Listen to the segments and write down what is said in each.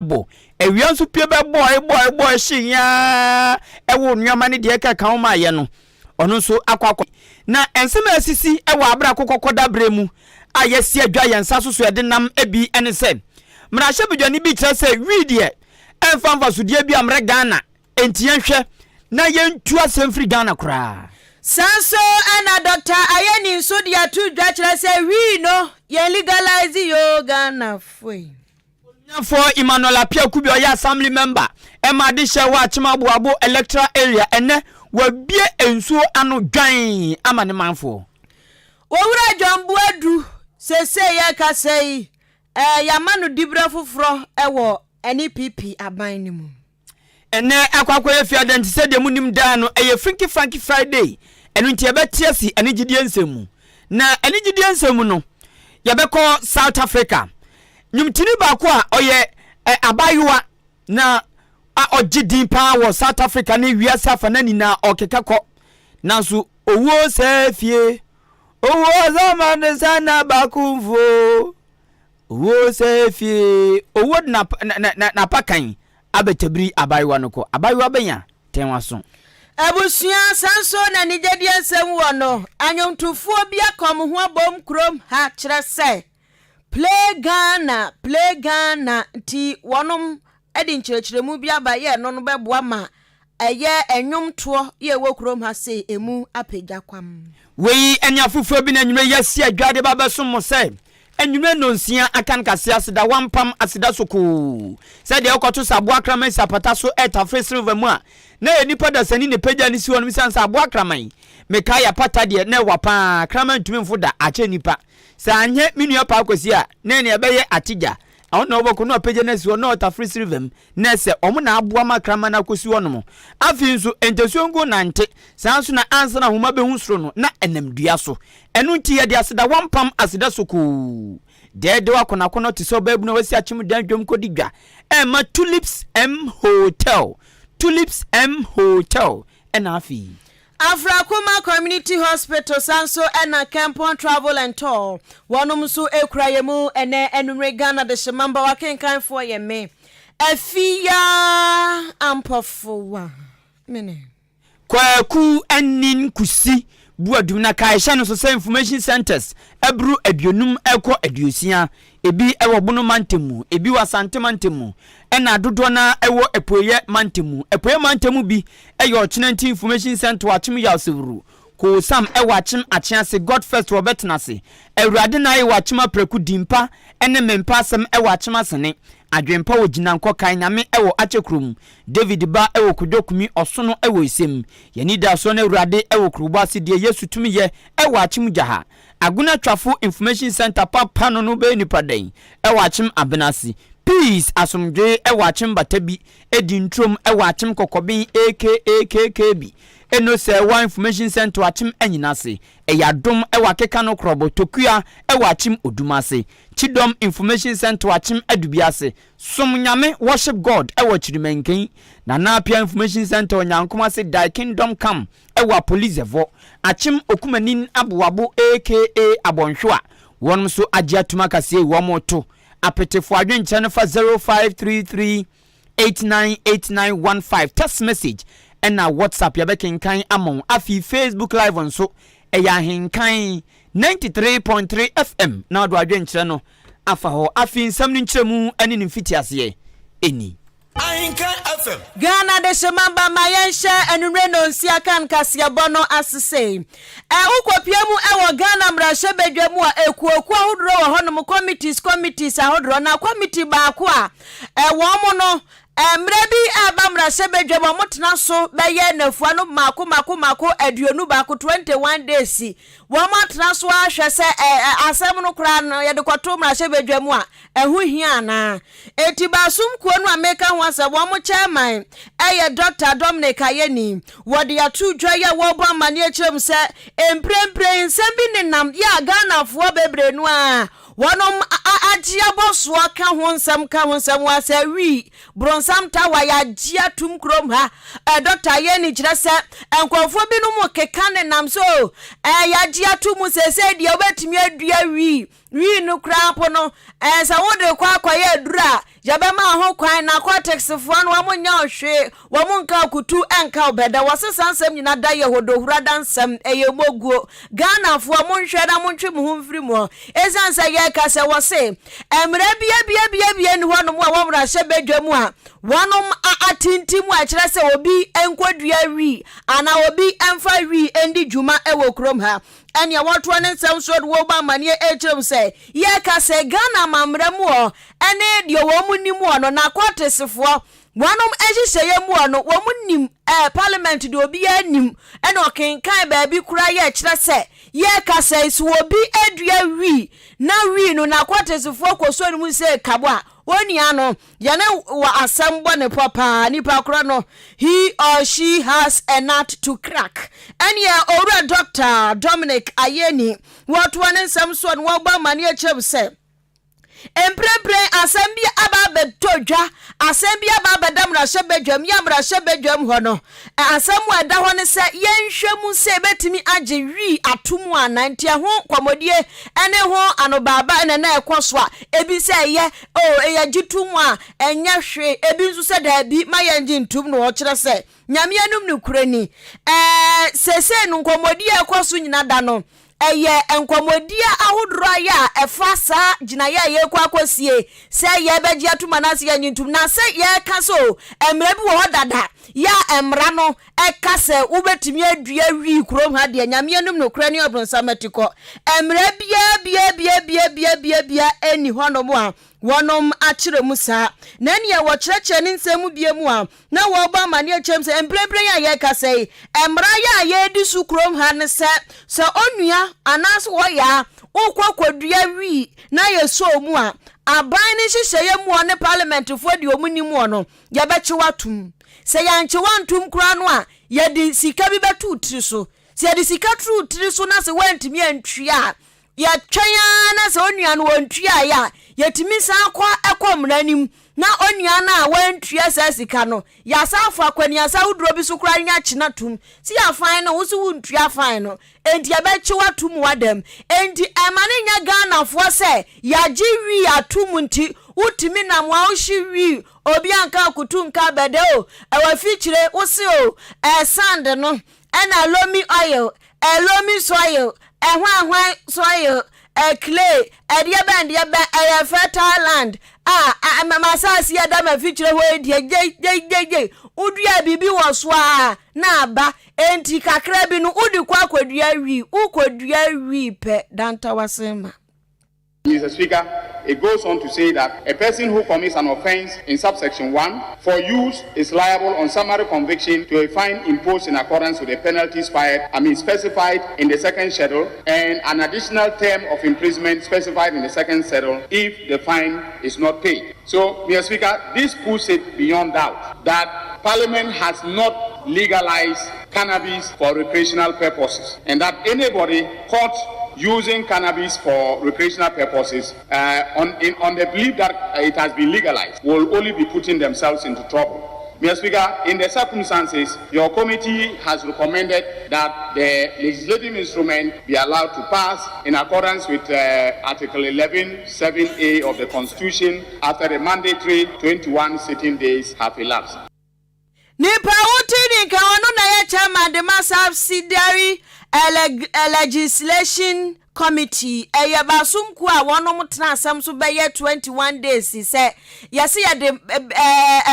Bɔ. Awia nso pue bɛbɔe bɔe bɔe hyee ara ɛwoo nneɛma ne deɛ ɛkeka ho maayɛ no, ɔno nso akɔ akɔ. Na nsɛm a asisi wɔ abere akokɔ kɔda berɛ mu a yɛasi adwa yɛn nsa so so yɛde nam bi ne sɛ, mmarahyɛbadwani bi kyerɛ sɛ wii deɛ ɛmfa mfasodeɛ bi ammrɛ Ghana, enti yɛnhwɛ na yɛntu asɛm mfiri Ghana koraa. Saa nso na Dɔkta Ayeni nso de ato dwa kyerɛ sɛ wii no yɛn legalise yoo Ghanafoɔ yi. Onyafoɔ Emmanuel Appiah Kubi a ɔyɛ Assembly Member ma adehyɛ wɔ Akyem Aboabo Electoral Area ɛnnɛ wabue nsuo ano dwan ama ne manfoɔ. Owura John Boadu, seesei yɛrekasa yi, yɛama no diberɛ foforɔ wɔ NPP aban no mu. Ɛnnɛ akɔ akɔyɛ fiada nti sɛdeɛ monim daa no ɛyɛ Finky Franky Friday, ɛno nti yɛbɛte asi anigyedeɛ nsɛm mu. Na anigyedeɛ nsɛm mu no, yɛbɛkɔ South Africa. Nnwomtoni baako a ɔyɛ abaayewa na a ɔgye din paa wɔ South Africa ne wiase afa na nyinaa ɔkeka kɔ. Nanso owuo sɛ fie, owuo sɛ ɔma ne nsa na baako mfuo. Owuo sɛ fie, owuo de n'apakan abɛtabiri abaayewa no kɔ. Abaayewa bɛnya tɛn w'aso. Abusua, saa nso na anigyedeɛ nsɛm wɔ no. Anwomtofoɔ bi aka wɔn ho abom kurom ha kyerɛ sɛ Play Ghana, Play Ghana nti wɔnom de nkyerɛkyerɛmu bi aba yɛ ɛno no bɛboa ma Ɛyɛ nnwomtoɔ yɛ ɛwɔ kurom ha sei ɛmu apagya kwam. Wei ne afoforɔ bi na anwummerɛ yi yɛasi adwa de ba abɛsom mo sɛ anwummerɛ nnɔnsia aka nkaseɛ aseda wampam aseda sokoo sɛ deɛ wokɔto sɛ aboa kraman si apata so retafere silver mu a na ɛyɛ nipa dasani na ɛpagya no si hɔ nom siane sɛ aboa kraman mekae apata deɛ na ɛwa paa kraman ntumi mfo da akyɛ nipa sɛ anyɛ me nua paa kwasi a na ɛne ɛbɛyɛ ategya ɛhɔ na wobɛkɔ na wapagya no asi hɔ na ɔtafere silver mu na ɛsɛ wɔn na aboa ma kraman no akosi hɔnom. Afei nso, ntasuo nko nnante, saa ara nso na ansa na nhoma behu soro no, na ɛnam dua so. Ɛno nti, yɛde aseda wampam aseda sokoo. Dɛɛdɛw akɔnnɔakɔnnɔ te sɛ ɔbaabunu a wasi akyem dan dwam kodi dwa ɛrema Tulips M Hotel, Tulips M Hotel, ɛna afei. Afrakoma Community Hospital san nso na Kempon Travel and Tour wɔnom nso kura yɛn mu ɛnɛ anumere Ghana Dehyema mba wakenkanfoɔ yɛ me Afiya Ampɔfowa mene. Kwaku Anin Kusi Boadum na kae hyɛ no so sɛ information centres aburu 50 rekɔ 60, ebi wɔ Bono mantam mu, ebi wɔ Asante mantam mu, ɛna dodoɔ no ara wɔ Apueeɛ mantam mu. Apueeɛ mantam mu bi yɛ Ɔkyenanti Information Centre wɔ Akyem Yawsewuru, Koosam wɔ Akyem Akyease, God First wɔ Bɛtenase, Awurade Naye wɔ Akyem Apraku, Dimpa ne Mempa Asɛm wɔ Akyem Asene, Adwempa wɔ Gyinankɔ, Kae Nyame wɔ Akyɛkurom, David Ba wɔ Kodwo Kumi, Ɔsono wɔ Esem, Yɛn Anidasoɔ ne Awurade wɔ Kurobɔ Ase, Deɛ Yesu Tumi Yɛ wɔ Akyem Gyaha, Agona Twafo Information Centre papa no no bɛyɛ nipa dɛn wɔ Akyem Abenase, Peace Asomdwoe wɔ Akyem Batabi, Edi Ntrom wɔ Akyem Kɔkɔben aka KKB, Eno Sɛɛwa Information Centre wɔ Akyem Anyinase, Ɛyɛ Adom wɔ Akeka no Korɔbɔ Tokua wɔ Akyem Odumase, Kyidɔm Information Centre wɔ Akyem Adubiase, Som Nyame, Worship God, wɔ Kyirimankin, Nana Appiah Information Centre wɔ Nyankomase, Thy Kingdom Come wɔ Apolizɛvɔ, Akyem Okumanin Aboabo aka Abɔnhwewa, wɔnom nso agye atum aka sei wɔn to apetefo adwenkyerɛ no fa 0533 898915 text message ɛna WhatsApp yɛbɛkenkan ama wo. Afei Facebook live nso ɛyɛ Ahenkan 93.3 FM na wode w'adwenkyerɛ no afa hɔ. Afei nsɛm no nkyerɛmu ne ne mfitiaseɛ ni. Ahenkan FM. Ghana Dehyema ba ma yɛnhyɛ anwummere nnɔnsia kan kaseɛbɔ no ase sei. Ɛ Wokɔpue mu wɔ Ghana mmarahyɛbadwa mu a, ekuokuo ahodoɔ wɔ hɔnom, committees committees ahodoɔ, na committee baako a ɛ wɔn no ɛ mmerɛ bi ɛreba mmarahyɛbadwa mu a wɔtena so bɛyɛ nnafua no mmaako mmaako mmaako 21, 21 days, Wɔatena so ara hwɛ sɛ asɛm no koraa no, yɛde kɔto mmarahyɛbadwa mu a, ɛho hia anaa. Enti Basom kuo no a meka ho asɛm, wɔn chairman yɛ Dɔkta Dominic Ayeni. Wɔde ato dwa yi a wɔrebɔ amanneɛ kyerɛ mu sɛ, mprempren nsɛm bi nenam yɛ a Ghanafoɔ bebree no ara wɔnom agye abɔ soɔ ka ho nsɛm ka ho nsɛm wɔ sɛ wii bronsam tawa yɛagye atum kurom ha. Eh, Dɔkta Ayeni kyerɛ sɛ nkurɔfoɔ binom keka nenam sɛ o, eh, yɛagye ato mu seesei deɛ wobɛtumi adua wii. Wii no koraa mpo no, ɛɛ sɛ wode kɔ akɔyɛ aduru a, yɛbɛma ho kwan. Narcotics foɔ no, wɔn nyɛ wo hwee, wɔn nka wo kutu nka wo bɛdɛ. Wɔse saa nsɛm nyina da yɛ hodohurada nsɛm, ɛyɛ moguo. Ghanafoɔ, monhwɛ na montwe mo ho mfiri mu. Ɛsiane sɛ yɛreka sɛ wɔse mmara bia bia bia bia nni hɔnom a wɔ mmarahyɛbadwa mu a wɔnom atintim a ɛkyerɛ sɛ obi nkɔdua wii anaa obi mfa wii ndi dwuma wɔ kurom ha. Ɛnea wɔtoa ne nsɛm soɔ de wɔbɔ amaneɛ ɛrekyerɛ mu sɛ, yɛreka sɛ Ghana amammerɛ mu hɔ ne deɛ wɔn nim hɔ no, narcoticsfoɔ wɔnom nhyehyɛeɛ mu hɔ no, wɔn nim eh, parliament deɛ obiara nim, ɛna ɔkenkan baabi koraa yɛ ɛkyerɛ sɛ yɛreka sɛ sɛ obi adua wii na wii no narcoticsfoɔ kɔsɔ ne mu sɛ kabo a, onua no Yɛne wɔ asɛm bɔ ne pɔ paa, nipa korɔ no, he or she has a nut to crack. Ɛneɛ Owura Dɔkta Dominic Ayeni, wɔtoa ne nsɛm soɔ no wɔbɔ amaneɛ kyerɛ mu sɛ, mprempren asɛm bi aba abɛtɔ dwa, asɛm bi aba abɛda mmarahyɛbadwam, yɛ mmarahyɛbadwam hɔ no, asɛm a ɛda hɔ ne sɛ yɛnhwɛ mu sɛ yɛbɛtumi agye wii ato mu anaa, nti ɛho nkɔmmɔdie ne ho anobaaba na na ɛkɔ so a, ebi sɛ ɛyɛ Oh, eyɛ gye to mu a, ɛnyɛ hwee. Ebi nso sɛ daabi, ma yɛngye ntom no ɔkyerɛ sɛ Nyame anom nokorɛ ni. Ɛɛ, seesei no nkɔmmɔdie a ɛkɔ so nyina da no, ɛyɛ nkɔmmɔdie ahodoɔ a yɛ a ɛfa saa gyinaeɛ a yɛrekɔ akɔsie sɛ yɛbɛgye atom anaasɛ yɛnnye ntom. Na sɛ yɛreka sɛ o, mmara bi wɔ hɔ dada yɛ a mmara no ɛka sɛ wobɛtumi adua wii kurom ha deɛ, Nyame anom nokorɛ ne ɔbronsam atikɔ. Mmara biara biara biara biara biara biara biara nni hɔnom a wɔnom akyerɛ mu saa. Na ɛneɛ wɔkyerɛkyerɛ ne nsɛm mu bio mu a, na wɔrebɔ amaneɛ kyerɛ mu sɛ mprempren a yɛrekasa yi, mmara yɛ a yɛredi so kurom ha ne sɛ, sɛ onua anaasɛ ɔyaa wokɔ kɔdua wii na yɛsɔɔ mu a, aban no nhyehyɛeɛ muɔ ne parliamentfoɔ deɛ wɔn nim muɔ no, yɛbɛkye wo atom. Sɛ yɛankye wo antom koraa no a, yɛde sika bi bɛto wo tiri so. Sɛ yɛde sika to wo tiri so na sɛ woantumi antua a, yɛtwɛn ara na sɛ onua no ɔntuaeɛ a, yɛtumi san kɔ kɔ mmara no mu na onua no a wantua saa sika no, yɛasan afa akwaniasa ahodoɔ bi so koraa ne akye no atom. Sɛ yɛafan no, wo nso wontua fine no, enti yɛbɛkye wo atom w'adam. Enti ɛmma no nyɛ Ghanafoɔ sɛ yɛagye wii atom nti wotumi nam a wohye wii Obi anka akutu nka abɛdɛ o, ɛwɔ afikyire wo se o, ɛɛ sand no ɛna loamy oil, ɛɛ loamy soil, ɛhwan hwan soil, ɛɛ clay, ɛdeɛ bɛn deɛ bɛn, ɛyɛ fertile land a, a m'asaase yi a ɛda m'afikyire hɔ yi deɛ gyei gyei gyei gyei, wodua biribi wɔ so a na aba, enti kakra bi no wode kɔ akɔdua wii, wokɔdua wii pɛ, dantawasen ma. Mr. Speaker, it goes on to say that a person who commits an offense in subsection 1 for use is liable on summary conviction to a fine imposed in accordance with the penalties fired, I mean specified in the second schedule and an additional term of imprisonment specified in the second schedule if the fine is not paid. So, Mr. Speaker, this puts it beyond doubt that Parliament has not legalized cannabis for recreational purposes and that anybody caught using cannabis for recreational purposes uh, on, in, on the belief that it has been legalized will only be putting themselves into trouble. Mr. Speaker, in the circumstances, your committee has recommended that the legislative instrument be allowed to pass in accordance with uh, Article 11, 7A of the Constitution after the mandatory 21 sitting days have elapsed. Nipa a wote ne nka ɔno na ɛyɛ chairman de ma Subsidiary Legislation Committee. Ɛyɛ basom kuo a wɔnom tena asɛm so bɛyɛ 21 days sɛ yɛse yɛde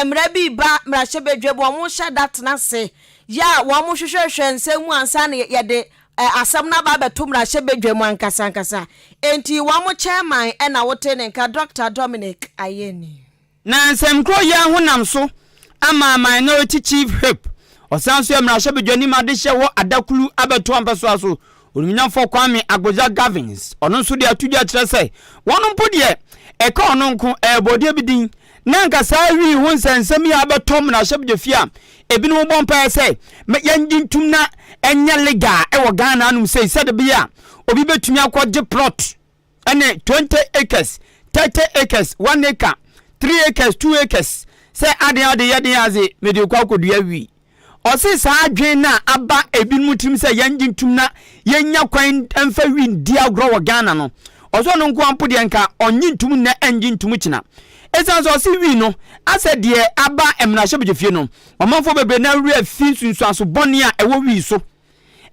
mmara bi ba mmarahyɛbadwa mu wɔn hyɛ da tena ase yɛ a wɔn hwehwɛhwɛ nsɛm mu ansa na yɛde asɛm no aba abɛto mmarahyɛbadwa mu ankasa ankasa. Enti wɔn chairman ɛna wote ne nka Dr. Dominic Ayeni. Na nsɛm korɔ yi ara ho nam so ama Minority Chief Whip, ɔsan nso yɛ mmarahyɛbadwani ma adehyeɛ wɔ Adaklu abɛtoa mpɛsoa so, Onimnyamfoɔ Kwame Agbodza Gavins, ɔno nso de ato dwa kyerɛ sɛ wɔn mpo deɛ ɛka ɔno nko ɛyɛ bɔdeɛ bi din na anka saa wii ho nsɛnsɛm yi a abɛtɔ mmarahyɛbadwafie a ebinom bɔ mpaeɛ sɛ yɛngye ntum na ɛnyɛ legal ɛwɔ Ghana anom sei sɛde bɛyɛ a obi bɛtumi akɔgye plot ɛne 20 acres, 30 acres, 1 acre, 3 acres, 2 acres sɛ aden ade yɛ den adze mede kɔ akɔdua wi. Ɔse saa adwen no a aba ebinom tirim sɛ yɛngye ntum na yɛnya kwan mfa wi ndi agorɔ wɔ Ghana no, Ɔsɛ ɔno nko ara mpo deɛ nka ɔnnye ntom nnɛ ɛngye ntom kyena. Ɛsiane sɛ ɔse wii no asɛ deɛ aba mmarahyɛbadwafie no, ɔmanfoɔ bebree no ara werɛ afi nsunsuanso bɔne a ɛwɔ wii so.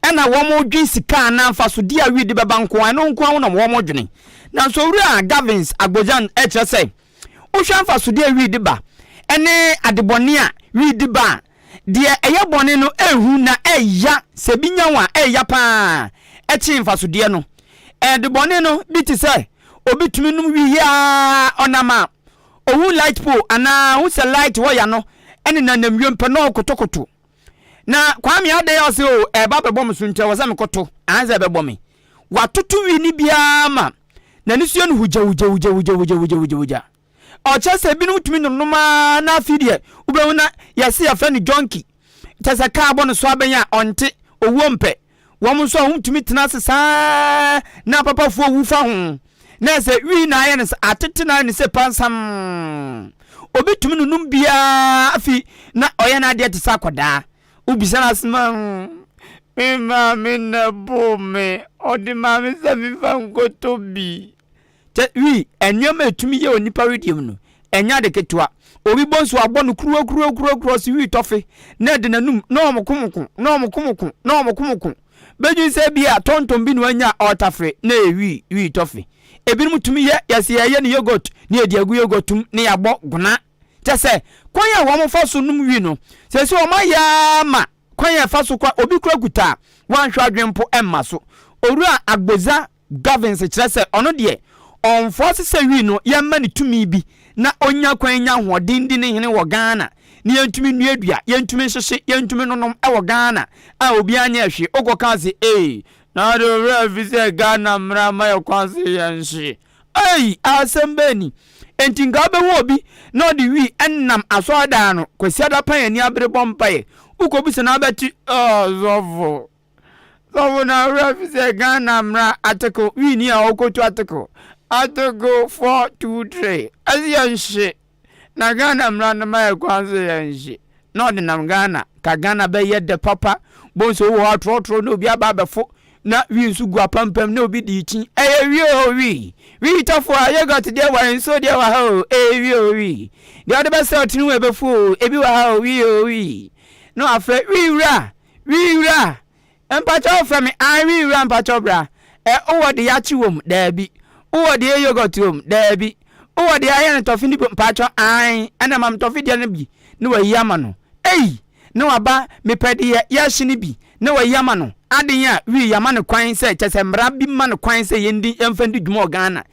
Ɛna wɔdwen sika anaa mfasodeɛ a wii de bɛba nko ara, ɛno nko ara ho na wɔdwene. Nanso Owura Gavins Agbodjan kyerɛ sɛ, wohwɛ mfasodeɛ a wii de ba ne adebɔne a wii de ba a, Deɛ ɛyɛ bɔne no ɛhu na ɛya, sɛ bi nya wo a ɛya paa ɛkyen mfasodeɛ no. Ɛde bɔne no bi te sɛ obi tumi nom wii aa ɔnam a ohu light pole anaa ohu sɛ light wɔ ya no ɛne nanam wiem pɛ na ɔkotokoto. Na Kwame adɛn a ɔse o ɛɛba bɛbɔ me so nti ɛwɔ sɛ mekoto ansa ɛbɛbɔ me. Watoto wii no biara ma n'ani so yɛ no hugyawugyawugyawugyawugyawugya. Ɔkyerɛ sɛ ebinom tumi nonom ara na afei deɛ wobɛhu na yɛse yɛfrɛ no junkie. Kyerɛ sɛ kaa bɔ no so abɛn a ɔnte, owuo mpɛ. Wɔn nso a wɔtumi tena ase saa na apapafoɔ wu fa ho. Na ɛsɛ wii na ayɛ no sɛ atete na ayɛ no sɛ pansam. Obi tumi nonom biara afei na ɔyɛ n'adeɛ te sɛ akwadaa. Wobisa no asɛm a, me maame na ɛboo me, ɔde maa me sɛ memfa nkɔtɔ bi. Kyɛ wi, nneɛma a etumi yɛ onipa wedeɛ mu no, ɛnyɛ ade ketewa. Obi bɔ nso abɔ no kuruwakuruwakuruwa ɔse wi tɔfe na ɛde n'anum na ɔmokomoko na ɔmokomoko na ɔmokomoko. Bɛdwene sɛ ebia tɔntɔn bi na wanya a ɔretafere na ɛyɛ wi, wi tɔfe. Ebinom tumi yɛ, yɛse yɛyɛ no yogurt na yɛde agu yogurt mu na yɛabɔ gona. Kyɛ sɛ, kwan a wɔfa so nom wi no, seesei wɔayɛ ara ma kwan a ɛfa so kɔ a obi kura kuta a wanhwɛ adwene mpo mma so. Owura Agboza Gavins kyerɛ sɛ ɔno deɛ ɔnfɔɔse sɛ wii no yɛmma no tumi bi na ɔnya kwan nya ahoɔden di ne hene wɔ Ghana na yɛntumi nnuadua, yɛntumi nhyehye, yɛntumi nonom wɔ Ghana a obiara nyɛɛ hwee. Wokɔ kaa se ee na ade wo werɛ afi sɛ Ghana mmara mma yɛ kwan se yɛnhye. Ei asɛm bɛn ni? Enti nka wobɛhu obi na ɔde wii nam asɔredan ano Kwasiada pan ani abere bɔ mpaeɛ. Wokɔbisa no a wobɛte oh sɔfo. Sɔfo na owura fi sɛ Ghana mmra article wi ni a ɔkotu article article 423 ɛsɛ yɛn hye na Ghana mmra no ma yɛ kwan sɛ yɛn hye na ɔde nam Ghana ka Ghana bɛyɛ dɛ papa bonso wɔ hɔ atorɔtorɔ na obi aba abɛfo na wi nso gu apampam na obi di kyi ɛyɛ wi o wi wi tɔfo a yogurt deɛ wɔ nsuo deɛ wɔ ha o ɛyɛ wi o wi deɛ ɔde bɛsɛ ɔtene wɔ ɛbɛfu o ebi wɔ ha o wi o wi na wafrɛ wi wura Wii wura, mpakyɛ wo frɛ me ae wii wura mpakyɛ bra ɛ wowɔ de yakye wom daabi wowɔ de yɛ yogurt wom daabi wowɔ de ayɛ no tɔfe ne bi mpakyɛ ae ɛna ma me tɔfe deɛ no bi na wayi ama no ei na waba mepɛ de yɛ yɛhye no bi na wayi ama no aden a wii yama no kwan sɛ kyɛ sɛ mmara bi ma no kwan sɛ yɛndi yɛmfa ndi dwuma wɔ Ghana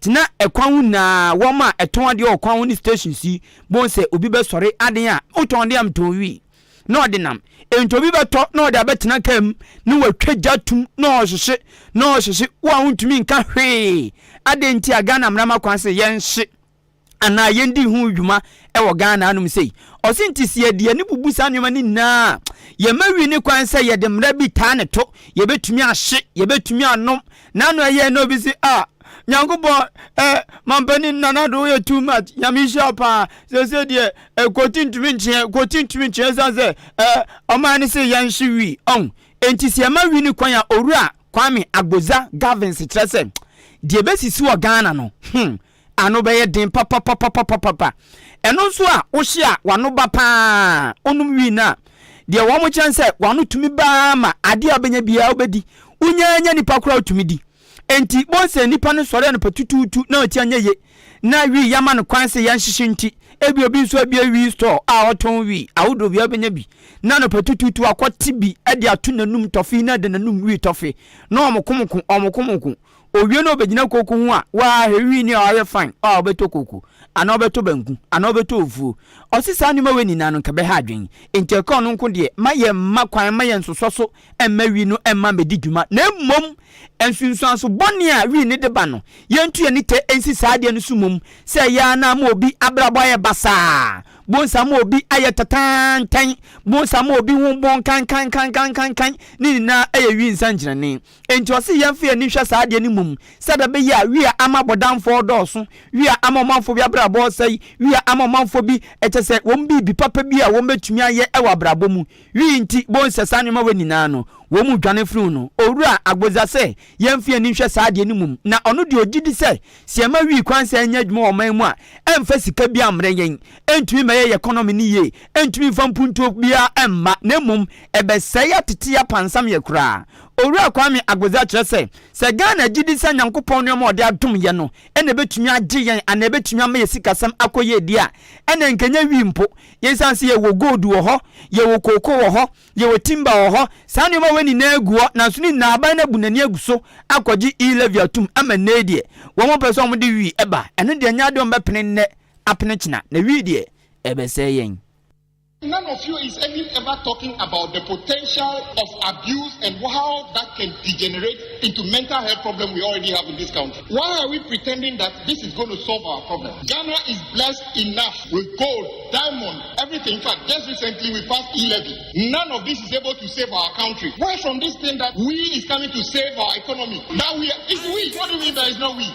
nti na ɛkwan ho nyinaa wɔn a ɛtɔn adeɛ wɔ kwan ho ne stations yi bon sɛ obi bɛsɔre aden a wotɔn adeɛ a metɔn wii na ɔde nam. Enti obi bɛtɔ na ɔde abɛtena kaa mu na watwa gya tum na ɔrehyehye na ɔrehyehye wo a wontumi nka hwee. Adɛn nti a Ghana mmara ma kwan sɛ yɛnhye anaa yɛndi ho dwuma wɔ Ghana anom sei? Ɔse nti sɛ yɛde yɛn ani bubu saa nneɛma no nyinaa a, yɛma wi ne kwan sɛ yɛde mmara bi taa ne to, yɛbɛtumi ahye, yɛbɛtumi anom. N'ano ɛyɛɛ na obi se ah Nyankopɔn eh mampanin Nana Addo woyɛ too much, Nyame nhyira wo paa, seesei deɛ eh koti ntumi nkyeɛ, koti ntumi nkyeɛ ɛsiane sɛ eh ɔman no se yɛnhye wii, ɔn. Enti sɛ yɛma wii no kwan a Owura Kwame Agbodza Gavins kyerɛ sɛ deɛ ɛbɛsisi wɔ Ghana no hmm ano bɛyɛ den papapapapapapa. Ɛno nso a wohye a w'ano ba paa, wonom wii no a, deɛ wɔn kyerɛ ne sɛ w'ano tumi ba ara ma adeɛ a wobɛnya biara wobɛdi. Wonya nya nipa koraa wotumi di. Enti bohu sɛ nipa no sɔre anɔpa tutuutu na ɔti anyɛ ye na wii yɛama no kwan sɛ yɛnhyehye nti, ebi obi nso abue wii store a ɔtɔn wii ahodoɔ biara wobɛnya bi na anɔpa tutuutu akɔte bi de ato n'anum tɔfe na ɛde n'anum wii tɔfe na ɔmokomoko ɔmokomoko Owie na obegyina kooko ho a, waa hwɛ wii ni a ɔayɛ fine a ɔbɛtɔ kooko, anaa ɔbɛtɔ banku, anaa ɔbɛtɔ ofuo. Ɔse saa nneɛma wei nyinaa no nka ɛbɛha adwen. Enti ɛka ɔno nko deɛ, ma yɛmma kwan mma yɛnsosɔ so mma wii no mma mmɛdi dwuma, na mmom nsunsuanso bɔne a wii no de ba no, yɛntu yɛn ani tɛ nsi saa adeɛ no so mmom, sɛ ɛyɛ ara na ama obi abrabɔ ayɛ basaa, bonsa ama obi ayɛ tataantan, bonsa ama obi ho bɔn kankankankankankan, ne nyinaa yɛ wii nsɛnkyerɛnne. Enti ɔse yɛmfa yɛn ani nhwɛ saa adeɛ no mmom sɛdeɛ ɛbɛyɛ a wi a ama abɔdamfoɔ redɔɔso, wi a ama ɔmanfoɔ bi abrabɔ resɛe, wi a ama ɔmanfoɔ bi kyɛ sɛ wɔn biribi papa bi a wɔbɛtumi ayɛ wɔ abrabɔ mu. Wi nti, bohu sɛ saa nneɛma wei nyinaa no, wɔn mu dwane firi ho no. Owura Agbodza sɛ yɛmfa yɛn ani nhwɛ saa adeɛ no mmom, na ɔno deɛ ɔgye di sɛ, sɛ yɛma wii kwan sɛ ɛnyɛ adwuma wɔ ɔman mu a, ɛmfa sika biara mmrɛ yɛn, ɛntumi mmɛyɛ yɛn economy no yie, ɛntumi mfa mpuntuo biara mma, na mmom ɛbɛsɛe atete yɛn apansam yɛn koraa. Owura Kwame Agbodza kyerɛ sɛ, sɛ Ghana gye di sɛ Nyankopɔn nneɛma a ɔde adom yɛn no na ɛbɛtumi agye yɛn anaa ɛbɛtumi ama yɛn sikasɛm akɔ yie deɛ a, ɛnna nka ɛnyɛ wii mpo. Esiane sɛ yɛwɔ gold wɔ hɔ, yɛwɔ kooko wɔ hɔ, yɛwɔ timber wɔ hɔ, saa nneɛma wei nyinaa gu hɔ, nanso ne nyinaa aban no abu n'ani agu so akɔgye e-levy atom ama nnɛ yi deɛ, wɔn pɛ sɛ wɔde wii ba. Ɛno deɛ ɛnyɛ adeɛ a wɔbɛpene nnɛ apene kyena, na wii deɛ, ɛbɛsɛe yɛn. None of you is even ever talking about the potential of abuse and how that can degenerate into mental health problem we already have in this country. Why are we pretending that this is going to solve our problem? Ghana is blessed enough with gold, diamond, everything. In fact, just recently we passed e-levy. None of this is able to save our country. Why from this thing that we is coming to save our economy? That we are, it's we. What do you mean by it's not we?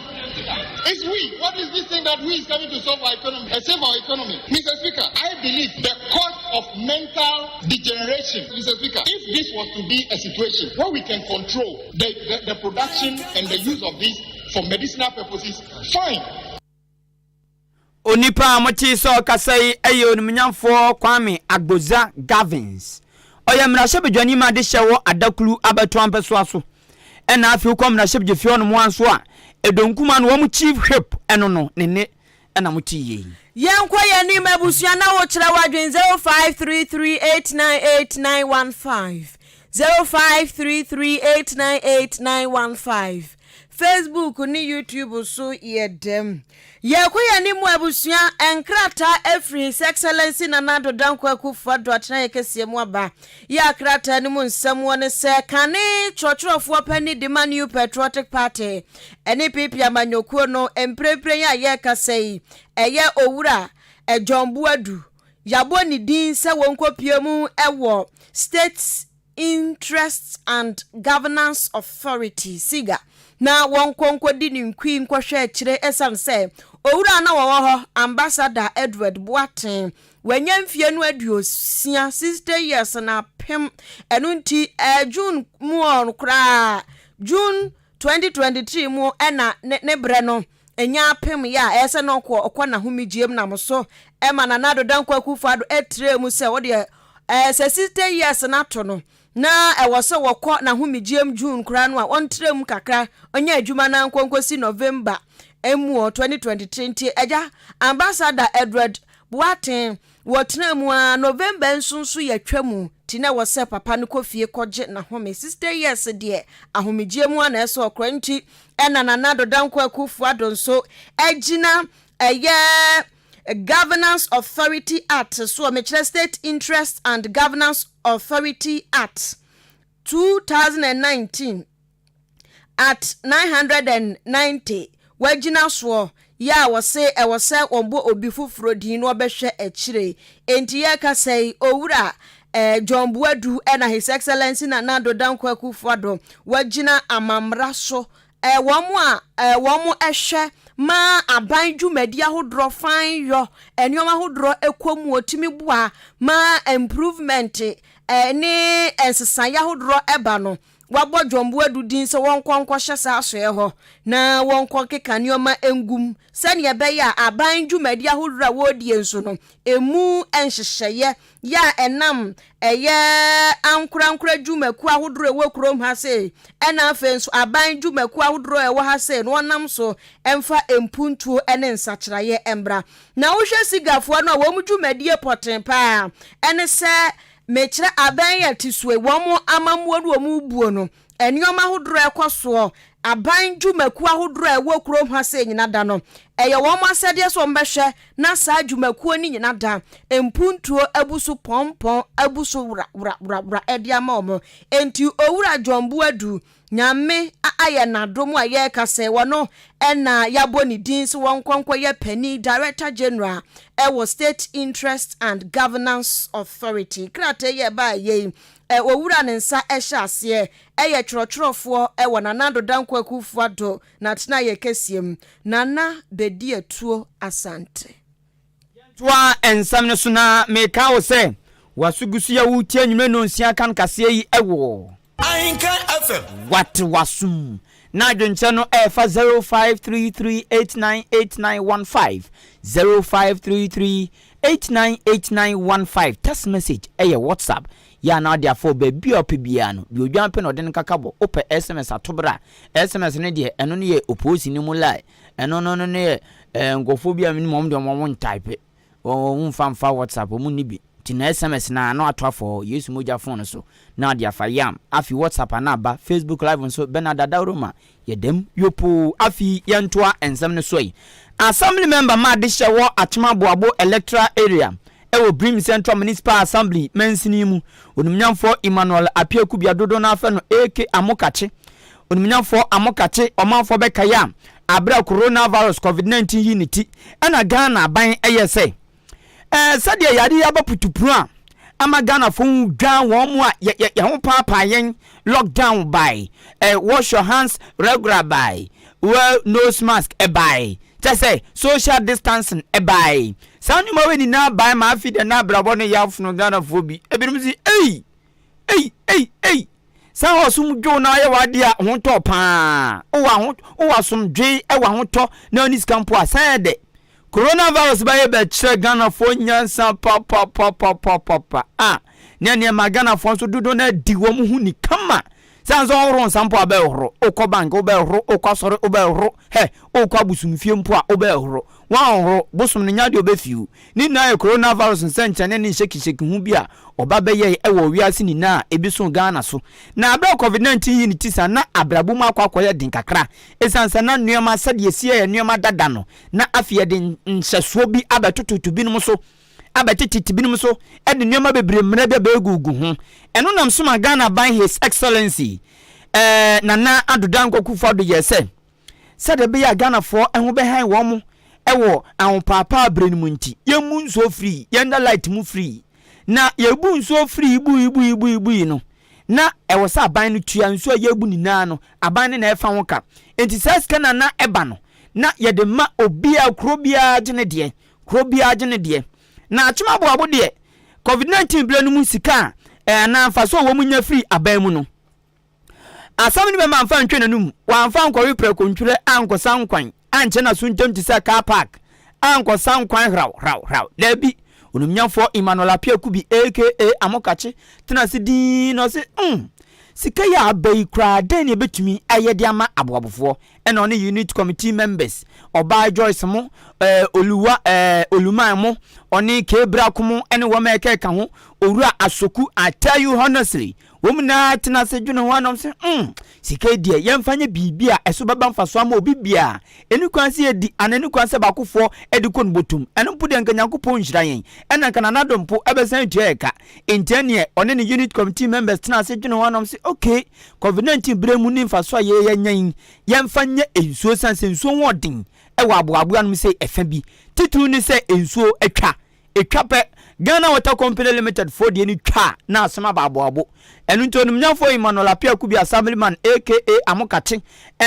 It's we. What is this thing that we is coming to solve our economy? Uh, save our economy. Mr. Speaker, I believe the cost of mental degeneration, Mr. Speaker, if this was to be a situation where we can control the, the, the production and the use of this for medicinal purposes, fine. Onipa a motee sɛ ɔkasa yi yɛ Onimunyamfoɔ Kwame Agbodza Gavins. Ɔyɛ mmarahyɛbadwani ma adehyɛ wɔ Adaklu abatoɔ ampɛsoa so. Ɛna afei wokɔ mmarahyɛbadwafie hɔ nom a nso a, Edonkuma no wɔn chief whip ɛno no ne nne ɛna motee yei. Yɛnkɔ yɛn anim abusua na wo kyerɛ w'adwene 0533898915 0533898915 Facebook ne YouTube so yɛ dɛm. Yɛkɔ yɛn anim abusua nkrataa afiri His Excellency Nana Addo Dankwa Akufo-Addo atenaeɛ kɛseɛ mu aba. Yɛ a krataa no mu nsɛm wɔ ne sɛ kane twerɛtwerɛfoɔ panin de ma New Patriotic Party ne PP amanyɔkuo no mprempren a yɛrekasa yi ɛyɛ Owura John Boadu yɛabɔ ne din sɛ wɔnkɔpue mu wɔ State Interests and Governance Authority, SIGA, na wɔnkɔ nkɔdi ne nkui nkɔhwɛ akyire ɛsiane sɛ owura a na wɔwɔ hɔ, Ambassador Edward Boateng, wanya mfeɛ no aduosia, 60 years, na apem. Ɛno nti, eh, June mu hɔ koraa, June 2023 mu na ne ne berɛ no nya apem yɛ a ɛyɛ sɛ na ɔkɔ ɔkɔ n'ahomegyeɛ mu nam so ma Nana Addo Dankwa Akufo Addo trɛɛ mu sɛ ɔdeɛ ɛɛ sɛ 60 years no ato no na ɛwɔ sɛ wɔkɔ n'ahomegyeɛ mu June koraa no a ɔntrɛ mu kakra ɔnyɛ adwuma no ankɔ nkɔsi November mu 2023 nti agya Ambassador Edward Boateng Wɔtenaa mu ara, November nso nso yɛatwa mu, nti na ɛwɔ sɛ papa no kɔ fie kɔgye n'ahome. 60 years deɛ, ahomegyeɛ mu ara na ɛsɛ ɔkora nti ɛna Nana Addo Dankwa Akufo Addo nso agyina ɛyɛ Governance Authority Act soɔ, mekyerɛ State Interest and Governance Authority Act 2019, Art 990, wɔagyina soɔ yɛ a wɔse ɛwɔ sɛ wɔbɔ obi foforɔ din na ɔbɛhwɛ akyire. Enti yɛrekasa yi, Owura eh, John Boadu ɛna His Excellency Nana Addo Dankwa Akufo-Addo wɔagyina amammra so eh, wɔn a eh, wɔn hwɛ ma aban dwumadi ahodoɔ fan yɔ nneɛma ahodoɔ ɛkɔ mu ɔtumi boa ma improvement eh, ne nsesaeɛ ahodoɔ ɛba no. Wɔabɔ John Boadu din sɛ wɔnkɔ nkɔhyɛ saa asoɛe hɔ na wɔnkɔkeka nneɛma ngu mu sɛnea ɛbɛyɛ a aban dwumadi ahodoɔ a wɔredie nso no, emu nhyehyɛeɛ yɛ a ɛnam ɛyɛ ankorankora dwumakuo ahodoɔ a ɛwɔ kurom ha sei ɛna afei nso aban dwumakuo ahodoɔ a ɛwɔ ha sei no wɔnam so mfa mpuntuo ne nsakyeraeɛ mmra. Na wohwɛ Sigafoɔ no a wɔn dwumadie pɔtee paa ɛne sɛ Mekyerɛ aban yi atisoe, wɔn amammuo ne wɔn buo no, nnoɔma ahodoɔ a ɛkɔ soɔ, aban dwumakuo ahodoɔ a ɛwɔ kurom ha sei nyina da no, ɛyɛ wɔn asɛdeɛ sɛ wɔbɛhwɛ na saa dwumakuo no nyina da mpuntuo abu so pɔnpɔn, abu so wra wra wra wra de ama wɔn. Enti Owura John Boadu, Nyame ayɛ n'adom a yɛreka sɛ wɔno na yɛabɔ ne din sɛ wɔnkɔ nkɔyɛ panin, Director General, wɔ State Interest and Governance Authority. Krataa yi a ɛbaeɛ yi, Owura ne nsa hyɛ aseɛ yɛ twerɛtwerɛfoɔ wɔ Nana Addo Dankwa Akufo-Addo n'atenaeɛ kɛseɛ mu, Nana Bediatuo Asante. Yɛntoa nsɛm no so na meka wo sɛ w'aso gu so yɛ woretie anwummerɛ nnɔnsia kan kaseɛ yi wɔ. Ahenkan FM. Wate w'asom na adwenkyerɛ no ɛɛfa 0533898915, 0533898915 text message ɛyɛ WhatsApp yɛ anaa ɔde afa wɔ baabi a ɔpɛ biara no, deɛ odwan pɛ na ɔde no kaka bɔ. Wopɛ SMS ato berɛ a, SMS no deɛ ɛno no yɛ opoosi no mu line, ɛno no no yɛ ɛɛ nkurɔfoɔ bi a menim wɔn deɛ wɔn ntype, wɔn mfa mfa WhatsApp, wɔn nni bi. Nti na SMS no a na wato afa hɔ, Yesu mogya phone no so na ɔde afa yam. Afei WhatsApp a na aba, Facebook live nso Bernard Adaworoma yɛ dɛm yopoo. Afei yɛntoa nsɛm no so yi. Assembly member ma adehyɛ wɔ Akyem Aboabo Electoral Area wɔ Brim Central Municipal Assembly mansini mu, Onimnyamfoɔ Emmanuel Appiah Kubia dodoɔ no ara frɛ no AK Amokakye. Onimnyamfoɔ Amokakye, ɔmanfoɔ bɛkae a, aberɛ a Coronavirus, Covid-19 yii ne ti, ɛna Ghana aban yɛɛ sɛ Ɛɛ sɛdeɛ yareɛ yi aba putupru a ama Ghanafoɔ ho dwan wɔn mu a yɛ yɛ yɛn ho paapaa yɛn, lockdown bae, ɛɛ wash your hands regular bae, wear nose mask ɛbae, kyɛ sɛ social distancing ɛbae. Saa nneɛma wei nyinaa bae ma afei deɛ na abrabɔ no yɛ afono Ghanafoɔ bi. Ebinom si ei ei ei ei saa ɔsom dwo na ayɛ w'adeɛ a ho tɔ paa. Wowɔ aho wowɔ asomdwee ɛwɔ ahotɔ na ɔne sika mpo a san yɛ dɛ. Coronavirus bɛyɛ bɛkyerɛ Ghanafoɔ nyansa papapapapapa a ne nneɛma Ghanafoɔ nso dodoɔ no adi wɔn ho ni kama. Sɛ nso ɔhoro nsa mpo a bɛhoro, wokɔ bank wobɛhoro, wokɔ asɔre wobɛhoro, hɛ wokɔ abosomfie mpo a wobɛhoro. Woanhoro, bosom no nya deɛ ɔbɛfiw. Ne nyinaa yɛ coronavirus nsɛnkyerɛnne ne nhyɛkihyɛki ho bi a ɔba bɛyɛe wɔ wiase nyinaa a ebi so Ghana so. Na berɛ a COVID-19 yii ne ti saa na abrabɔ mu akɔ akɔyɛ den kakra esiane sɛ na nneɛma sɛdeɛ ɛsi yɛ nneɛma dada no na afei yɛde nhyɛsoɔ bi abɛtototo binom so, abɛtetete binom so, de nneɛma bebree mmara bi abɛgugu ho. Ɛno nam so ma Ghana aban His Excellency eh, Nana Addo Dankwa Akufo-Addo yɛɛ sɛ, sɛdeɛ ɛbɛyɛ a Ghanafoɔ ho bɛhan wɔn wɔ ahopaapaa berɛ no mu nti, yɛmmu nsuo firii, yɛnda light mu firii. Na yɛbu nsuo firii bui bui bui bui no, na ɛwɔ sɛ aban no tua nsuo a yɛbu nyinaa no, aban no na ɛfa ho ka. Enti saa sika no a na ɛba no, na yɛde ma obiara, kuro biara gye ne deɛ, kuro biara gye ne deɛ. Na Akyem Aboabo deɛ, Covid 19 berɛ no mu sika a anaa mfasoɔ a wɔn nya firi aban mu no, asɛm no bɛma amfa antwa n'anum, wɔamfa ankɔwe prɛko ntwerɛ ankɔsa nkwan, ankyɛ n'aso ntam te sɛ car park, ankɔsa nkwan hraw hraw hraw. Daabi, Onimnyamfoɔ Emmanuel Appiah Kubi aka Amokakye tena ase dinn na ɔse, mm, sika yi a aba yi koraa dɛn na yɛbɛtumi ayɛ de ama aboabofoɔ? Ɛna ɔne unit committee members, Ɔbaa Joyce mo, eh, Oluwa, eh, Oluman mo, ɔne K. Brako mo ne wɔn a ɛkɛka ho, Owura Asoku, I tell you honestly, wɔn nyinaa tena ase dwene ho anam sɛ, sika yi deɛ yɛmfa nyɛ biribi a ɛso bɛba mfasoɔ ama obi biara. Ɛni kwan sɛ yɛdi anaa ɛni kwan sɛ baakofoɔ de kɔ no bɔtom. Ɛno mpo deɛ nka Nyankopɔn nhyira yɛn, ɛna nka Nana Addo mpo ɛbɛsan atua yɛ ka. Enti ɛneɛ ɔne ne unit committee members tena ase dwene ho anam sɛ, okay, Covid-19 berɛ mu ne mfasoɔ a yɛanya yi, yɛmfa nyɛ nsuo ɛsiane sɛ nsuo ho ɔden wɔ aboaboa nom sɛ ɛfa bi. Titiriw ne sɛ nsuo atwa. Ɛtwa pɛ, Ghana Water Company Limited foɔ deɛ no twa a, na asɛm aba aboabo. Ɛno nti Onimnyamfoɔ Emmanuel Appiah Kubi Assemblyman aka Amokakye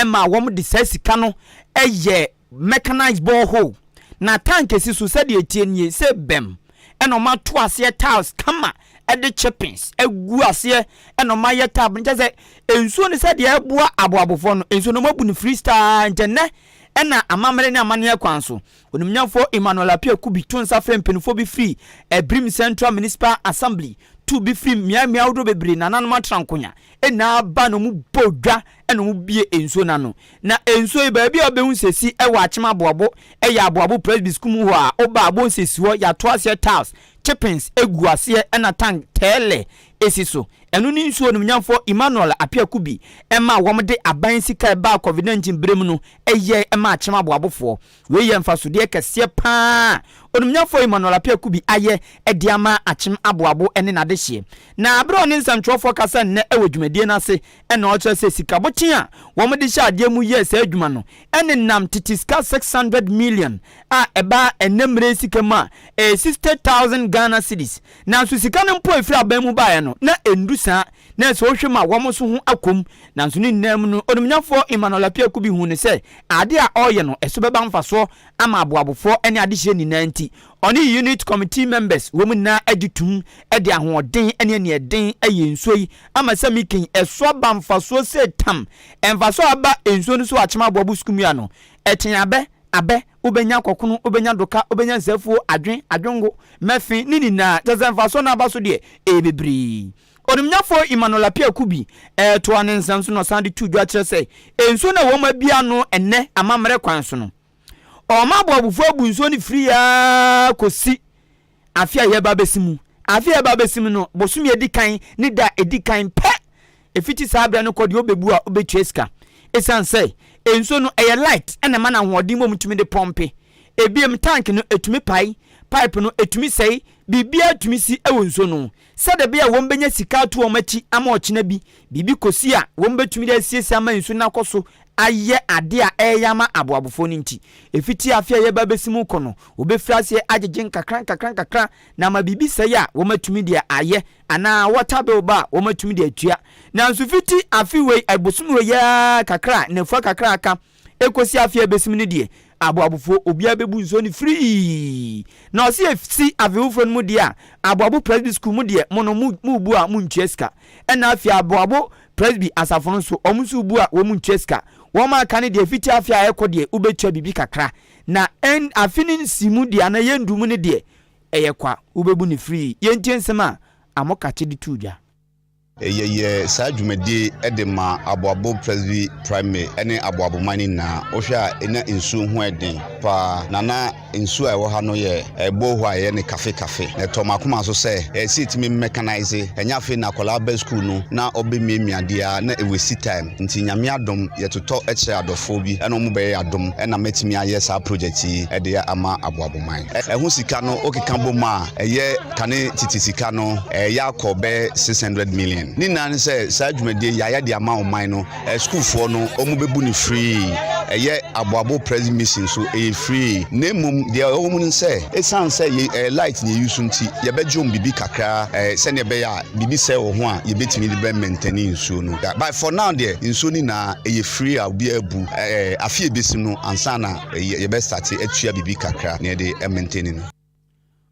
maa wɔn de saa sika no yɛɛ mechanized borehole. Na tank esi so sɛdeɛ ɛteɛ nie, sɛ bɛm ɛna wɔn ato aseɛ tiles kama ɛde chippings agu aseɛ ɛna wɔn ayɛ tap no kyɛ sɛ nsuo no sɛdeɛ ɛboa aboabofoɔ no nsuo no wɔn abu no free style nkyɛ nnɛ ɛna amammerɛ ne amanneɛ kwan so Onimnyamfoɔ Emmanuel Appiah Kubi to nsa frɛ mpanimfoɔ bi firi Ɛbirim Central Municipal Assembly tu bi firi mmeammea ahodoɔ bebree nananom atena nkonya nyinaa ba na wɔn bɔ dwa na wɔn bie nsuo no ano. Na nsuo yi baabi a wobɛhu sɛ si wɔ Akyem Aboabo yɛ Aboabo Presby School mu hɔ a woba a wobɛhu sɛ si hɔ yɛato aseɛ tiles, chippings gu aseɛ ɛna tank tɛɛlɛ si so. Ɛno ne nsuo onimnyamfoɔ Emmanuel Appiah Kubi ɛma wɔn de aban sika ɛbaa Covid-19 berɛ mu no yɛɛ ɛma Akyem Aboabofoɔ. Wei yɛ mfasodeɛ kɛseɛ pa ara a Onimnyamfoɔ Emmanuel Appiah Kubi ayɛ de ama Akyem Aboabo ne n'adehyeɛ. Na berɛ a ɔne nsɛntwerɛfoɔ kasa nnɛ wɔ dwumadie no ase na ɔkyerɛ sɛ sika bokyen a wɔde hyɛ adeɛ mu yɛɛ saa adwuma no nenam tete sika 600 million a ɛba ɛnnɛ mmerɛ yi sika mu a ɛyɛ 60,000 Ghana cedis. Nanso sika no mpo a ɛfiri aban mu baeɛ no na ɛndu saa na sɛ wohwɛ mu a wɔn nso ho akɔ mu. Nanso ne nyinaa mu no, Onimnyafoɔ Emmanuel Appiah Kubi huu no sɛ adeɛ a ɔreyɛ no ɛso bɛba mfasoɔ ama aboabofoɔ ne adehyeɛ nyinaa nti, ɔne Unit Committee members wɔn nyinaa gye tom de ahoɔden ne aniɛden yɛ nsuo yi ama sɛ meeking ɛso aba mfasoɔ sɛ tam. Mfasoɔ a aba nsuo no so wɔ Akyem Aboabo Sukuu mu ano, ɛkyɛn abɛ, abɛ, wobɛnya kɔkono, wobɛnya doka, wobɛnya nsafuo, adwe, adwongo, mɛfe, ne nyinaa, kyerɛ sɛ mfasoɔ no aba so deɛ, ɛyɛ bebree. Onimnyafoɔ Emmanuel Appiah Kubi retoa ne nsɛm so na ɔsan de too dwa kyerɛ sɛ nsuo no a wɔn abue ano ɛnnɛ amammerɛ kwan so no, wɔn aboabofoɔ abu nsuo no firi ara kɔsi afe a yɛreba abɛsi mu. Afe a yɛreba abɛsi mu no, bosome a ɛdi kan ne da a ɛdi kan pɛ, ɛfiti saa berɛ no kɔ deɛ wobɛbu a wobɛtua sika. Ɛsiane sɛ nsuo no ɛyɛ light na ɛma no ahoɔden ma wɔtumi de pɔmpe. Ebiem tank no ɛtumi pae, pipe no ɛtumi sɛe, biribiara tumi si wɔ nsuo no ho. Sɛdeɛ ɛbɛyɛ a wɔbɛnya sika ato wɔn akyi ama ɔkyena bi biribi kɔsi a wɔbɛtumi de asiesie ama nsu no akɔ so ayɛ adeɛ a ɛreyɛ ama aboabofoɔ no nti, ɛfiti afe a yɛreba abɛsi mu rekɔ no, wɔbɛfiri aseɛ agyegye nkakra nkakra nkakra na ama biribi sɛe a wɔatumi de ayɛ anaa water bill ba a wɔatumi de atua. Nanso fiti afe wei, bosome wei ara kakra a nnafua kakra a aka Ekosi afe a ebesim no deɛ, aboabofoɔ obiara bɛbu nsuo no firii. Na ɔse esi afe foforɔ no mu deɛ a, Aboabo Presby School mo deɛ mo no mo rebu a montua sika. Ɛna afei Aboabo Presby asafo no nso, wɔn nso rebu a wɔn ntua sika. Wɔn a aka no deɛ fiti afe a ɛrekɔ deɛ wobɛtua biribi kakra. Na ɛn afe no nsi mu deɛ anaa yɛndu mu no deɛ, ɛyɛ kwa, wobɛbu no firii. Yɛntie nsɛm a Amokakye de too dwa. Yɛyɛ saa dwumadie yi de ma Aboabo Presby Primary ne Aboabo man no nyinaa. Wohwɛ a na nsuo ho yɛ den paa na na nsuo a ɛwɔ ha no yɛ borehole a yɛyɛ no kafe kafe. Na ɛtɔɔ m'akoma so sɛ ɛyɛ sɛ yɛtumi mechanise. Ɛnyɛ afei na akwadaa ba sukuu no na ɔbɛmiamia adeɛ ara na ɛwasi time. Nti Nyame adom yɛtotɔ kyerɛ adɔfoɔ bi na wɔn bɛyɛ yɛn adom na matumi ayɛ saa project yi de ama Aboabo man. Ɛho sika no wokeka bom a ɛyɛ Kane tete sika no ɛyɛ akɔ bɛyɛ 600 million. Ne nyinaa ne sɛ saa dwumadie yi yɛayɛ de ama ɔman no. Sukuufoɔ no wɔn bɛbu no free. Ɛyɛ Aboabo Presby Mission nso ɛyɛ free. Na mmom deɛ ɛwɔ mu ne sɛ ɛsiane sɛ yɛ ɛyɛ light na yɛyi so nti yɛbɛgye wɔn biribi kakra sɛdeɛ ɛbɛyɛ a biribi sɛe wɔ ho a yɛbɛtumi de bɛ maintaini nsuo no. But for now deɛ nsuo no nyinaa ɛyɛ free a obiara bu. Afe a ɛbɛsi no ansa na yɛbɛ starte atua biribi kakra na yɛde maintaini no.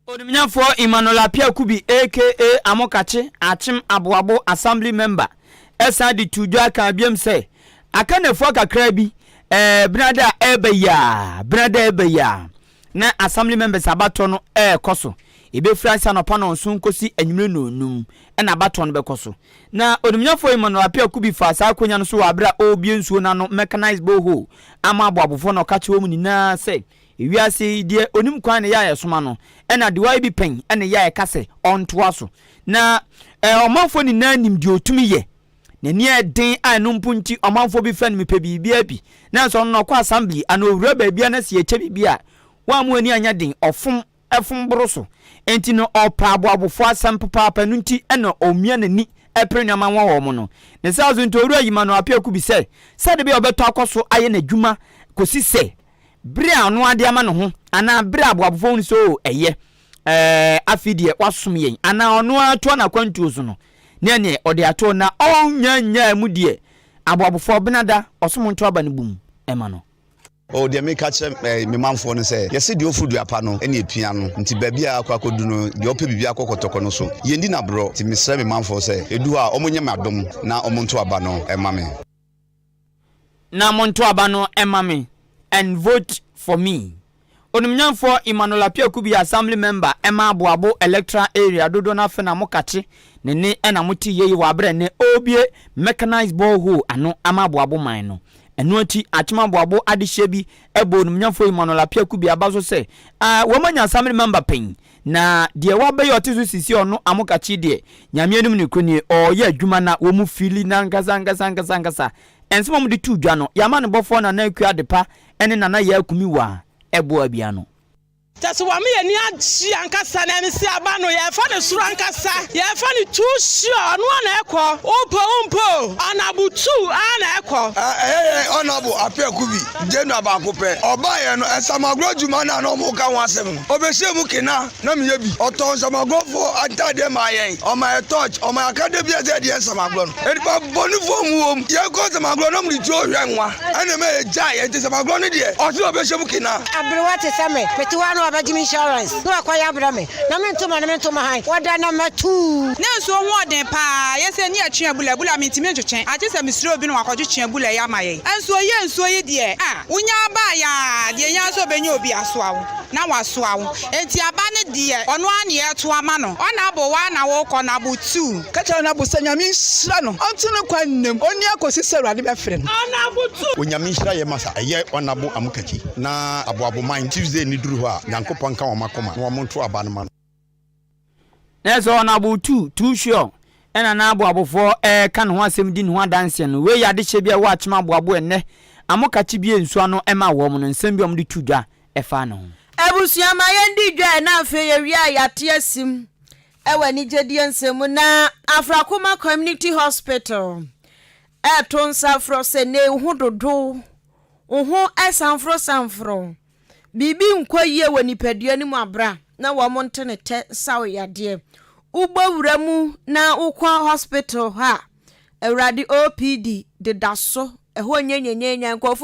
Onimnyafoɔ Emmanuel Appiah Kubi aka Amokakye Akyem Aboabo Assembly Member san de too dwa kaa biom sɛ aka nnafua kakraa bi ɛɛ Benada a ɛreba yi a Benada a ɛreba yi a na Assembly Members abatoɔ no ɛrekɔ so. Ɛbɛfiri ase anɔpa nnɔnson kɔsi anwummerɛ nnɔnnum ɛna abatoɔ no bɛkɔ so. Na Onimnyafoɔ Emmanuel Appiah Kubi faa saa akwanya no so wɔ aberɛ a ɔrebue nsuo no ano mechanized borehole ama aboabofoɔ na ɔka kyerɛ wɔn nyinaa sɛ Ewiase yi, deɛ ɔnim kwan na ɛyɛ a yɛsoma no, ɛna deɛ wayɛ bi pɛn na ɛyɛ a yɛka sɛ ɔntoa so. Na eh, ɔmanfoɔ nyinaa nim deɛ ɔtumi yɛ. N'ani yɛ den a ɛno mpo nti ɔmanfoɔ bi frɛ no mepɛ biribiara bi. Nanso ɔno na ɔkɔ assembly anaa ɔwura baabi a na sɛ yɛkyɛ biribi a, wamma w'ani anyɛ den, ɔfom fom boro so. Enti no ɔpɛ aboabofoɔ asɛm papaapa, ɛno nti na ɔmia n'ani pere nneɛma ma wɔn no. Ne saa so nti Owura Yimano Appiah Kubi sɛ, sɛdeɛ ɛbɛyɛ a ɔbɛtɔ akɔ so ayɛ n'adwuma kɔsi sɛ Bere a ɔno ara de ama ne ho anaa bere a aboabofo hu sɛ oo ɛyɛ, ɛɛ afei deɛ wasom yɛn anaa ɔno ara toa n'akwantuo so no, na ɛneɛ ɔde ato na ɔnnya nnyaa mu deɛ aboabofo ɔbenada ɔsom nto aba no bum ma no. Oh, deɛ meka kyerɛ eh, me manfoɔ no sɛ, yɛse deɛ ɔforo dua pa no ne ɛpia no, nti baabi a akɔ akɔdu no, deɛ ɔpɛ biribi akɔ kɔtɔkɔ no so, yɛndi no aborɔ. Nti mesrɛ me manfoɔ sɛ, ɛdu hɔ a, wɔnyɛ me adom na wɔnto aba no mma me. Na monto aba no mma me and vote for me. Onimnyamfoɔ Emmanuel Appiah Kubi yɛ Assembly member ma Aboabo Electoral Area dodoɔ no afe na mo kakye ne ne na mo te yei wɔ aberɛ nnɛ ɔrebue mechanized borehole ano ama Aboabo man no. Ɛno akyi Akyem Aboabo adehyeɛ bi bɔɔ Onimnyamfoɔ Emmanuel Appiah Kubi aba so sɛ ah wɔn anya Assembly member pɛn Na deɛ wabɛyɛ ɔte so sisi ɔno Amokakye deɛ, Nyame anim nokorɛ nie, ɔɔyɛ adwuma na wɔn fili no ankasa ankasa ankasa ankasa. Nsɛm a wɔde too dwa no, yɛama no bɔfoɔ Nana Akua Adepa ne Nana Yaa Kumiwaa ɛboa bi ano. Kyɛ sɛ wɔn yɛ ani agye ankasa na ɛne sɛ aba no yɛfa ne soro ankasa yɛfa ne too sure ɔno a na ɛkɔ wopɛ wompɛ o ɔnabo tuu a na ɛkɔ. Ɛyɛ yɛn Honourable Appiah Kubi General baako pɛ. Ɔbaeɛ no, nsamagorɔ dwuma no a na wɔreka ho asɛm no, ɔbɛhyɛɛ mu kena na meyɛ bi. Ɔtɔɔ nsamagorɔfoɔ ntaadeɛ maa yɛn, ɔmaa yɛn torch, ɔmaa yɛn akadeɛ biara sɛ yɛde yɛ nsamagorɔ no. Nnipa bɔnefoɔ mu wom. Yɛkɔ nsamagorɔ na wɔde tuo hwɛ nwa. Ɛna ɛma yɛgyaeɛ. Nti nsamagorɔ no deɛ, ɔse ɔbɛhyɛ mu kena. Aberewa te sɛ me, mete hɔ a na wabɛgye me insurance na wakɔyɛ abrɛ me. Na me ntoma ne me ntoma hann, wɔda na matuu. Na nsuo ho ɔden paa, yɛ sɛ ni ɛtwe abula abula mentumi ntwetwe, agye sɛ mesrɛ obi na wakɔtwetwe abula yi ama yɛn. Nso ɔyɛ nsuo yi deɛ ah, wonya aba a yaa, deɛ ɛhia sɛ ɔbɛnya obi asoa wo na wasoa wo. Enti aba no deɛ ɔno ara na yɛreto ama no, ɔna wo ara na worekɔ no abo tuu. Ka kyerɛ Ɔnabo sɛ Nyame nhyira no, ɔnto no kwan nna mu, ɔnni akosi sɛ Awurade bɛfrɛ no. Ɔnabo tuu. Onyame nhyira yɛ masa ɛyɛ ɔnabo amukakyi na aboaboman Tuesday no duru hɔ a Nyankopɔn nka wɔn akoma na wɔn nto aba no ma no. Na sɛ ɔnabo tu, too sure, ɛna n'aboabofoɔ reka ne ho asɛm di ne ho adanseɛ no, wei yɛ adehyɛ bi a ɛwɔ akyem aboabo ɛnnɛ Amokakye bue nsuo ano ma wɔn no, nsɛm bi a wɔde to dwa ɛfa ne ho. Abusua ma yɛndi dwa ɛ na afei yɛwie a yɛate asim wɔ anigyedie nsɛm mu na Afrakoma Community Hospital ɛreto nsa frɛ sɛ nnɛ wo ho dodo wo ho sanforo sanforo biribi nkɔ yie wɔ nipadua no mu abra na wɔn nte ne tɛ nsa wo yadeɛ wobɔ wura mu na wokɔ hospital hɔ a Awurade OPD deda so ɛhɔ nyɛ nyanyanyan nkurɔfoɔ.